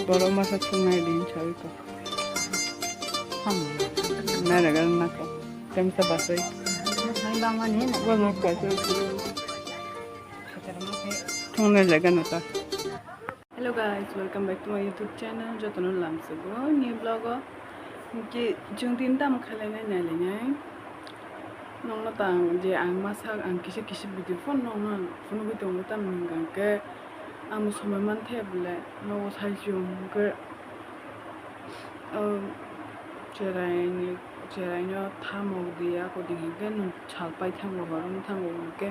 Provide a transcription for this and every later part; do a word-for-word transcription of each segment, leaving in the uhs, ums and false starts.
Borok masa thungnai din sawi ko. Nai raga nako. Temsa basai. Bo nok kaisa. Thungnai jaga nata. Hello guys, welcome back to my YouTube channel. Jotono lamsogo new vlog o. Ki jung din tam khalai nai nai lai nai. Nokno tang je ang masa ang kisa kisa video phone nokno phunugwi tongo, tamni hwnkhe ang bo somoi manthe bole nogo saisung hwnkhe, um, cheraini, cheraino thamok di ako di hwnkhe nwng sal paithango, horo wngthango hwnkhe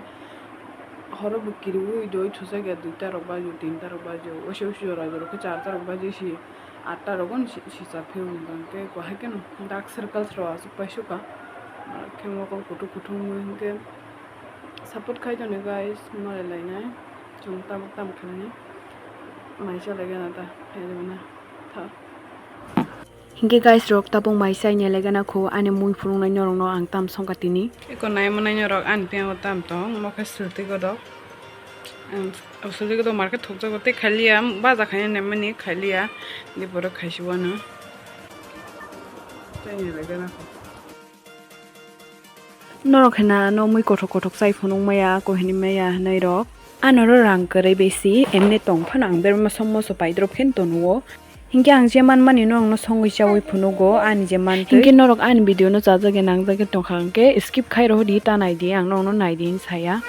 horo bo kiriui doi thujakya duita rok bajo, tinta rok bajo, oise oise jora jora khe charta rok bajo si. Atta rogo ni si-, sisa phiyok ni bangke, bo hai kheno dark circles rok aswk paisuka. Khe mokol kuthuk kuthuk wngwi hinkhe support khai tonwi guys, malai lainai. Chwng tabuk tabuk khlainai. Mai chalai gana ta, khaijak na. Tha. Hinkhe guys rok tabuk mai chai nai lai gana kho, ani mui phunuknai norokno ang tam songkha tini. Eko nai manai norok ani piyango tam tong, mokhe swltwi godok. Ang swltwi godok market thokjago tei khailiya, baja khaina naimani khailiya, de borok khaisi wano. Tei ni bai gana kho. Norok hena no mui kothok kothok chai phunuk maya, ako hini maya hinwi rok. Anoro rang kwrwi besi, emne tong phano ang berma som moso paidrop khe tonuo. Hinkhe ang je manmani norokno songwi chaui phunugo, ani je mantwi. Hinkhe norok ani video no chajak ya nangjak ya tongkha, hinkhe skip khai rohdi, ta naidi, ang norokno naidi hin saya.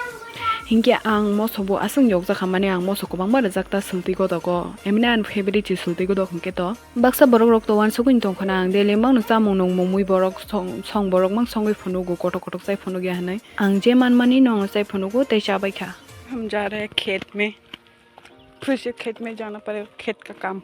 Hinkhe ang moso bo aswk yokjak kha, mani ang moso kwbangma rwjak ta swltwi godogo. Emne ani favorite se swltwi godok hinkhe to. Baksa borok rok to uansugwi tongkha na, ang daily mangno chamung nungmung mui borok song, song borok mang songwi phunugo, kothok kothok chai phunuk ya hinwi. Ang je manmani norokno chai phunugo tei chabai kha. हम जा रहे हैं खेत में। फिर से खेत में जाना पड़ेगा, खेत का काम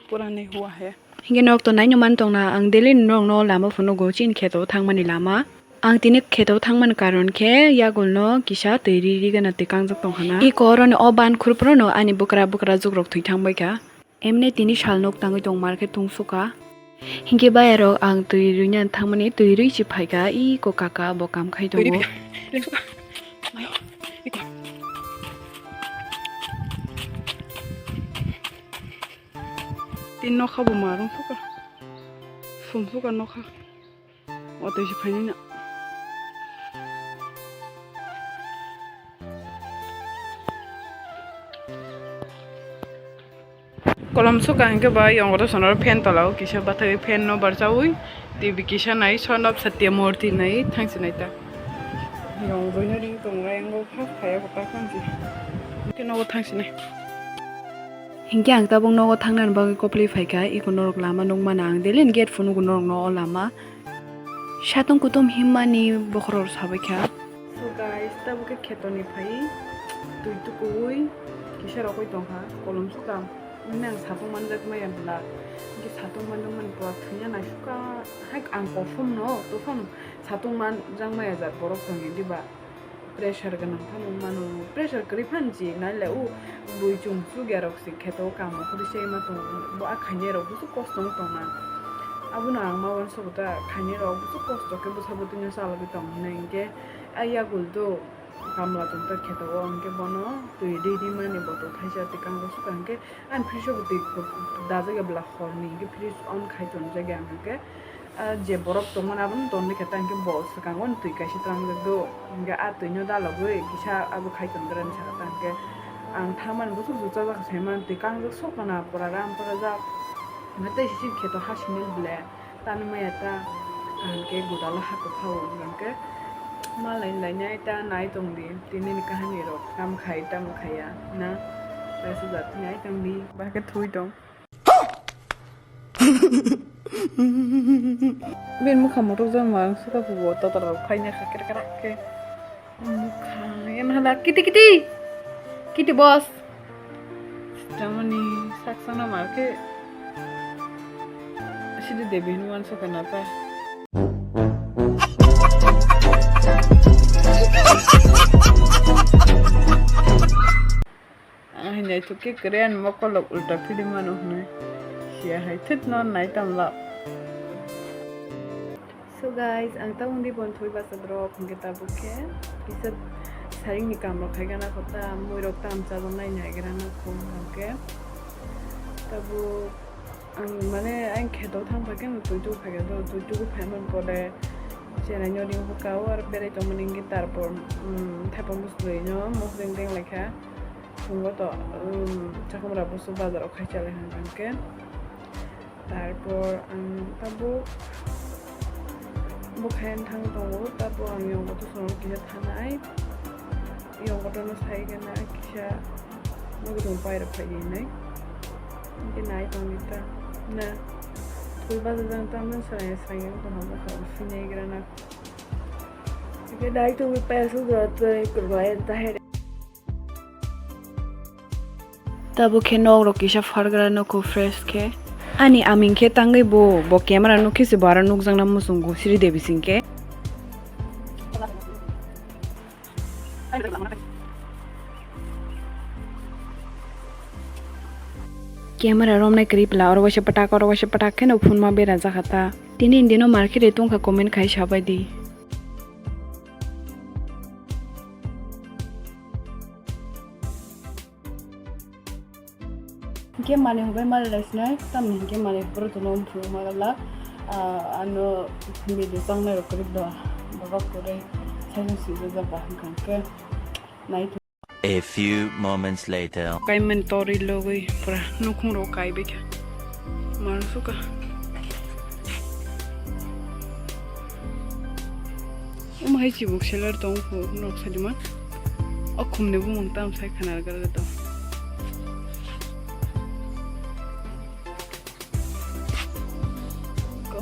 पूरा नहीं हुआ है। Hinkhe nok to naino man tongna, ang daily norokno lama phunugo, chini kheto thangmani lama. Ang tini kheto thangmani karon khe yagulno kisa twi ri ri gana twi kangjak tongkha na. Iko oroni o ban khurupro no ani bwkra bwkra jukrok thwi thangbai kha. Emne tini sal nok tangwi tongmar khe tungsukha. Hinkhe bayarok ang twi rwina thangmani twi rwi se phaikha, iko kaka bo kam khai tongo. Tin nokha bo marung sukha. Sum sukha nokha. O twi se phainai na. Kolom sukha hinkhe ba yong oro sonoro fan tola o kisa bathagwi fan no barjaui T V kisa nai Son of Satya Murti nai thangsinai ta. Yong buino ring tongo, yango phak phaya bo ta thangsi. Hinkhe nogo thangsinai. Hinkhe ang tabuk nogo thangnani bagwi koplwi phaikha, iko norok lama nukmano ang daily gate phunugo norokno o lama. Satung kutum himmani bokhorok sabaikha. So guys, tabuk khe khetoni phai twi tukuui kisa rokoi tongkha, kolom sukha. Nini ang satung manjak maya bwla, hwnkhe satung manjakmani pura thwina naisukha. Hai ang kophum no, tophano satung manjak maya jat borok tongya diba? Pressure gwnang phano mano, pressure kwrwi phano si nai le o bui chum chukya rok si kheto o kamo khorwi se ma tongo, bo a khainai rok busu kosto wng tongna. Abono ang ma uansukha ta khainai rok busu kosto khe bwsa bwtwi no chalogwi tong hinwi hinkhe a yagul do kamla tong ta kheto o hinkhe bono twi ri ri mani bottle thaisa twi kangjak sukha hinkhe ani fridge o bo twi dajak ya bwla horni hinkhe fridge on khai tonjak ya hinkhe. Ah, je borok tongmani abono tongwi khe ta hinkhe bo swkango twi kaisa tongwi do. Hinkhe ah twino dalogwi kisa abo khai tongdra hinwi sakha ta hinkhe ang thangmani bwswk juchajak saiman twi kangjak sok kana pura ram pura jak. Hinkhe tei sisik khe to ha simil ble tani maya ta hinkhe godalo ha kwphao hinkhe malai lainai ta nai tongdi tinini kahani rok tam khai tam khaiya na kaisa jat nai tongdi bahai khe thui tong. Bini mokha motok jang ma wng suka phubo totra rok phaina kha krak krak khe. Mokha yan hala kiti kiti. Kiti boss. Tamani sak sana mar khe. Sidi debi hin wan suka na ta. Ang hai naithok khe kwrwi ani mokol rok ulta philwi mano hwnwi siya hai thwt no nai tam lak. So guys, ang tabuk di bon thwi basa drop hwnkhe tabuk khe kisa saring ni kam rok khai gana kho ta mui rok tam chajak nai nai gra na kho hwnkhe. Abo ang mane ang kheto thang phaikhe twi tugu phaikhe do, twi tugu phaimani pore cheraino ring bwkha o aro berai tongmani wngkhe tarpor, um, thaipo mwswrwino mosdeng deng laikha phungo to, um, chakwmwra busu bazaro khai chalai hwn hwnkhe. Tarpor ang tabuk bwkhayan thang tongo, tabuk ang yong kotor songno kisa thanai, yong kotorno sai gana kisa nugwi tongo pairok phai hinwi. Hwnkhe nai tongdi ta na thul bajajak tamni swrang swrang yang tongma bwkha sinai gra na. Hwnkhe nai tongwi paisuk rw twi kwrwngya ta here. Tabuk khe nok rok kisa phargra nukho fresh khe. Ani aming khe tangwi bo, bo camera nukhe se bo aro nukjakna muchungo Sri Devi Singh khe. Camera romnai kwrwi pla, oro waisa pwtak, oro waisa pwtak kheno phunma bera jakha ta. Tini indino market ri tongkha, comment khai sabai di. Hingke manui hwnbai mali lai sinai, tamni hingke manui borok tono phunuk ma gala, ah, ano video changnai rok kwrwk do, borok kwrwi saimung swijak ba hwnka hwnkhe nai. A few moments later. Kaiman torwi logwi pura nukhung rok kaibai kha. Mano suka. Omo hai chibuk seller tong phu nok sajima. O khumni bumung tam sai khana rwgwlwgo to. Ko.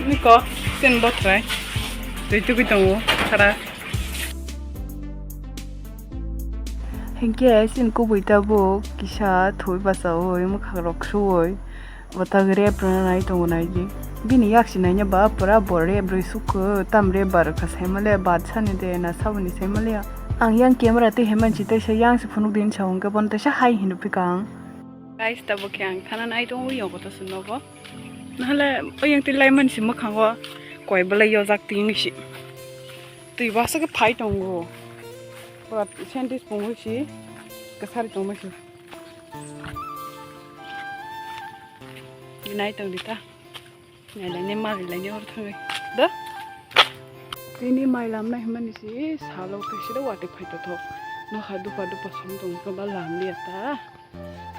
Ni ko, sen botrai. Twi tugui tongo, khara. Hinkhe sin kubui tabuk kisa thwi bachaui mwkhang rok suui. Bo tagwi rep rwna nai tongo naidi. Bini yaksi naina ba pura bo rep rwi sukho, tam rep ba rwkha saimale, bat sani de na saboni saimale. Ang yang camera tei heman si teisa yang si phunuk din sa hwnkhe bono teisa hai hinwi phika ang. Guys, tabuk khe ang thana nai tongo, yang kotor se nogo. Nahale oyang twi laiman si mwkhango koi belai yojak twi wngwi si. Twi basa khe phai tongo. Pura scientist pungwi si kwsari tongma si. Nai tong di ta. Nai lai ne mali lai ne hor thangwi. Do? Tini mai lam nai hwnmani si salo kaisa de watwi phai tongthok. Nokha dupa dupa som tong khe ba lam liya ta.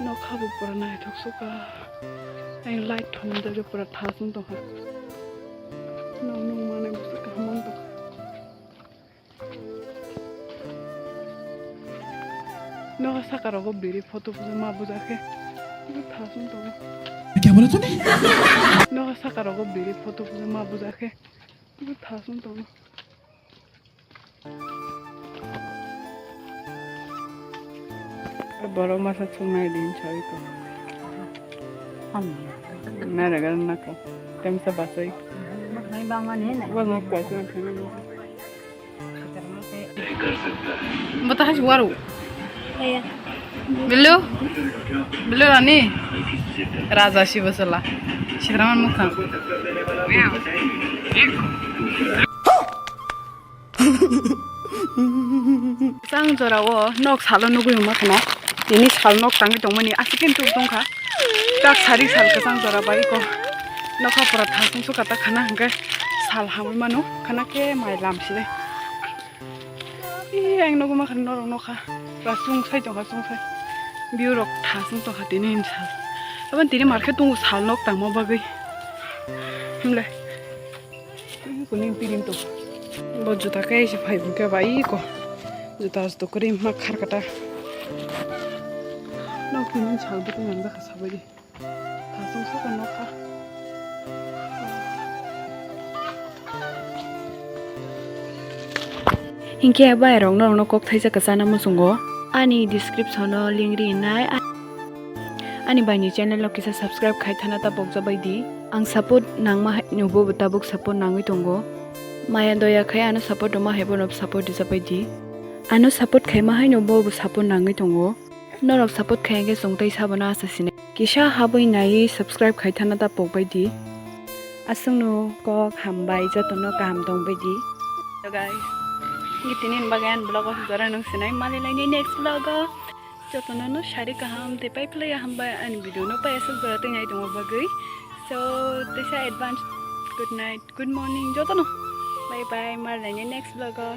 Nokha bo pura naithok suka. Ang light thum da pura thasung tongkha. Nong nung manai bo kaham tongkha. Nogo saka rogo biri photo buja ma buja khe. Bo thasung tongo. Kya bola tune? Nogo saka rogo biri photo buja ma buja khe. Bo thasung tongo. Borok masa chungnai din choi ko. Nai raga na ko. Temsa basai. Bo no kwasa na. Bata has waru. Bilu. Bilu rani. Raja Shiva Sala. Sidraman mukhang. Kwchang jora o nok salo nugui wngma kheno. Tini sal nok tangwi tongmani aswk khe tuk tongkha. Tak sari sal kwchang jora bai ko. Nokha pura thasung suka ta khana hwnkhe sal hamwi mano. Khana khe mai lam sile. Ih, ang nugui ma khana norok nokha. Pura chwng sai tongkha, chwng sai. View rok thasung tongkha tini sal. Aboni tini market tongo sal nok tangma bagwi. Himle. Kuning piring to. Bo juta kai se phai bukhe bai ko. Juta juta kuri ma khar kata. Nok tini sal bukhe nang jakha sabai di. Thasung saka nokha. Hinkhe bai rok norokno kok thaisa kwchana muchungo ani description o link rinai. Ani baini channel o kisa subscribe khai thana ta pokjabai di. Ang support nangma hai nubo bo tabuk support nangwi tongo. Maya doya khai ano support rwma hai bono support rwjabai di. Ano support khaima hai nubo bo support nangwi tongo. Norok support khai hwnkhe chwng tei sabono asa sinai. Kisa habwi naiwi subscribe khai thana ta pokbai di. Aswkno kok hambai jotono kaham tongbai di. Hello guys. Ngi tini ni bagwi ani vlog o jora nung sinai mali laini next vlog o. Jotono no sari kaham tei pai phlai ya hambai ani video no pai aswk jora tei nai tongma bagwi. So, teisa advance good night, good morning jotono. Bye bye, mar laini next vlog o.